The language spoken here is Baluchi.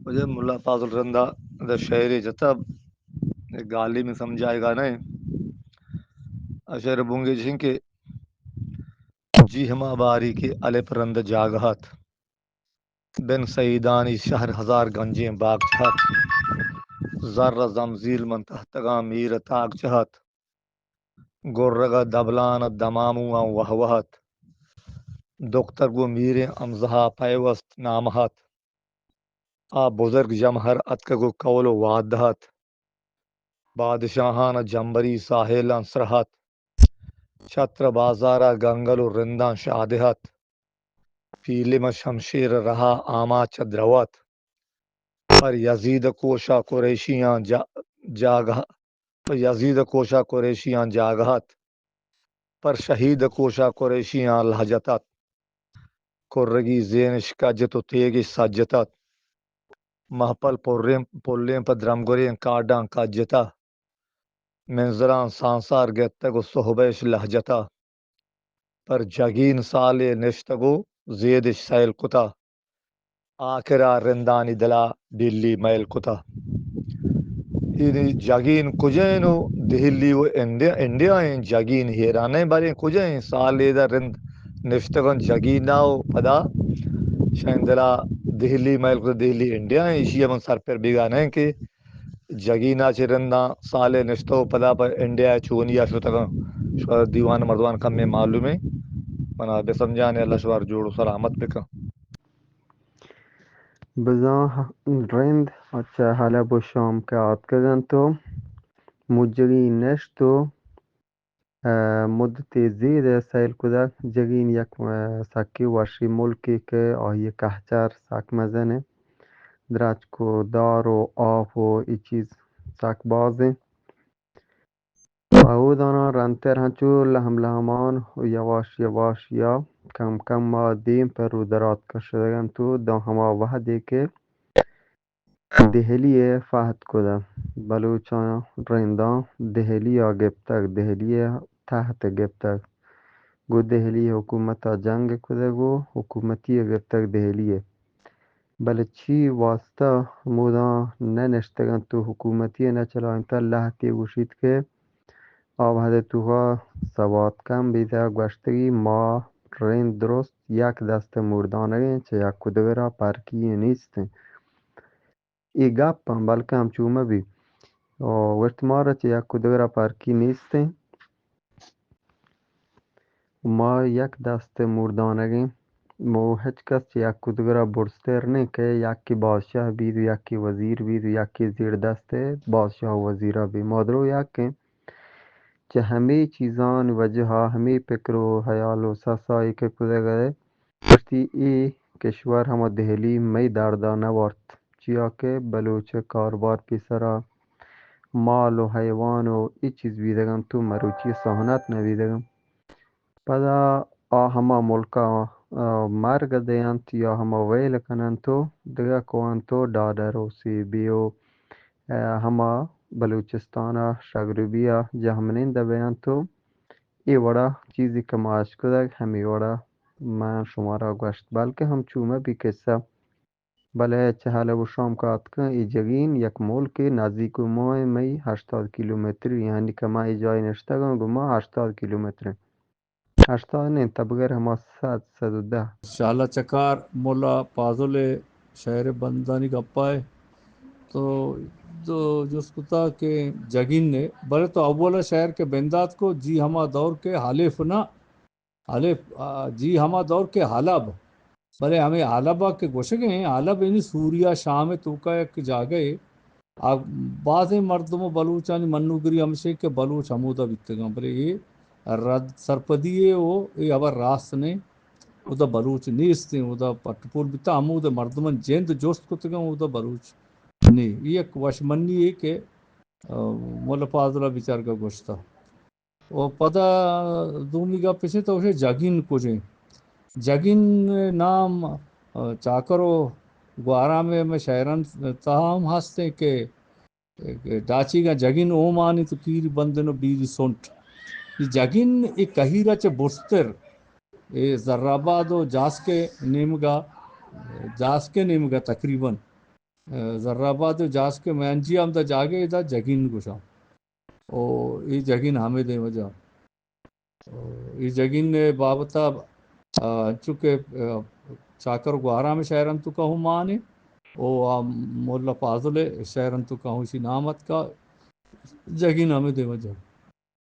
واجہ ملا فاضل رندا دا شعرے جتا، گالی میں سمجھائے گا نہیں۔ شعر بونگے جن کہ جی ہما باری کہ الف رند جاگہت، بن سعیدانی شہر ہزار گنجیں باغ چہت، زر زمزیل من تہتگاں میر تاگ چہت، گرگ ء دبلان ء دمامواں وہوہت، دختر گوں میریں امزہا پیوست نامہت۔ آ بزرگ جمہر اتکگ و قول و وعدہ ات۔ بادشاہان ء جمبری ساحلاں سرہت۔ چھتر بازار ء گنگل و رنداں شادہت۔ پیلم ء شمشیر ء رہا آماچ ء دروت۔ پر یزید ء کوشا قریشیاں جا-، جاگہ، پر یزید ء کوشا قریشیاں جاگہت۔ پر شہید ء کوشا قریشیاں لہجت ات۔ کرگی زینش کجت و تیگش سجت ات۔ مہپل پریں، پلیں پہ درمگریں کاڈاں کجتہ۔ منزراں سانسار گپتگ و صحبش لہجتہ۔ پر جگین سالے نشتگ و زیدش سیل کتہ۔ آخرا رندانی دلا ڈیلی میل کتہ۔ یعنی جگین کجین و دہلی و انڈیا، انڈیا ہیں جگین ہیران ہیں، باریں کجین سالے دا رند نشتگن جگینا و پدا شاین دلا دہلی میل کتہ، دہلی انڈیا ہیں، ایشی من سر پر بیگا نہیں کہ جگینا چہ رنداں سالے نشتہ و پدا پہ انڈیا چونیا شتگاں۔ شما دیوان مردمان کمیں معلومیں، منا بہ سمجھانے، اللہ شمار جوڑ و سلامت بکن۔ بزاں رند چہ حلب و شام کہ آتکگ انت و مجگی نشت و، ء، مدتے زید ء سیل کتگ۔ جگین یک، ء، سکیں وشیں ملکے کہ آئی ء کہچر سک مزن انت۔ درچک و دار و آپ و اے چیز سک باز انت۔ و اودانا رندتر ہنچو لہم لہمان و یواش یواش یا کم کم ما دیم پر رو درات کشتگ انت و داں ہما وہدے کہ دہلی ء فہد کتہ، بلوچاں رنداں دہلی ء گپتگ، دہلی ء تحت گپتگ، گوں دہلی حکومت ء جنگ کتگ و حکومتی ء گپتگ دہلی ء۔ بلے چی واسطہ ہموداں نہ نشتگ انت و حکومتی ء نہ چلائینتہ؟ لہتے گوشیت کہ آ وہد ء توکا سوات کم بیتہ، گوشتگی ما رند درست یک دست ء موردانگیں، چہ یک و دگرا پرکی نیستیں۔ اے گپ انت، بلکیں ہمچو مہ بی۔ و گوشت مارا چہ یک و دگرا پرکی نیستیں۔ ما یک دست موردانگیں، مو ہچ کس چہ یک و دگرا برزتر نیں کہ یکے بادشاہ بیت و یکے وزیر بیت و یکے زیر دست بادشاہ و وزیرا بیت۔ ما درو یکیں۔ چہ ہمے چیزانی وجہا، ہمے پکر و حیال و سسائی کہ کتگ ء گوشتی اے کشور ہما دہلی مئی دردا نہ وارت، چیا کہ بلوچ کاروبار پیسرا مال و حیوان و اے چیز بیدگ انت و مروچی سہنت نہ بیدگ انت۔ پدا آ ہما ملکا، آ، مرگ دینت یا ہما ویل کننت و دگہ کوانت و ڈاڈر و سیبی و، آ، ہما بلوچستانا شگربیا جہمنند بینت و اے وڑا چیزے کہ ما اشکتگ، ہمے وڑا من شمارا گوشت۔ بلکہ ہمچو مہ بی قصہ، بلے چہ حلب و شام کہ آتکاں، اے جگین یک ملکے نزیک و ماں مئی ہشتاد کیلومتری، یعنی کہ ما اے جاہے نشتگاں، گوں ما ہشتاد کیلومتر انت۔ ہشتاد نہ انت، بگر ہما صد، صد و دہ۔ شالا چکار ملا پازل ء شعر بندانی گپا ء تو، تو جست کتا کہ جگین نے، بلے تو اول ء شعر کہ بندات کو، جی ہما دور کے حلیف نہ، حلیف، آ، جی ہما دور کے حلب، بلے ہمے حلب ء کہ گوشگ ء ایں، حلب یعنی سوریا شام ء توکا یک جاگہے۔ آ، بازیں مردم و بلوچانی منوگری ہمشے کہ بلوچ ہمودا بیتگاں، بلے اے رد سرپدی ء و اے ہبر راست نہ انت۔ اودا بلوچ نیست انت، اودا پٹ پول بیتا، ہمودا مردماں جند جست کتگاں، اودا بلوچ نی۔ اے یک وشمنی یے کہ، آ، ملا فاضل ء بیچارگا گوشتا۔ و پدا دومی گپ اش انت، تو گوشے جگین کجیں؟ جگین نام، آ، چاکر و گوارام ء مئے شاعران تہا ہم ہست انت کہ ڈاچیگاں جگین اومانی تو کیری بندن و بیری سنٹ۔ اے جگین اے کہیرا چہ برزتر اے زرآباد و جاسکے نیمگا، جاسکے نیمگا تقریباً زرآباد و جاسک میانجی ہمدا جاگہ ادا جگین گوشاں۔ او اے جگین ہمے دیم جا۔ او اے جگین بابتا، آ، چونکہ، آ، چاکر گوہرام شاعران تو کہوں مانے، او آ ملا فاضل شاعران تو کہوں سی نام اتکا، جگین ہمے دیم جا۔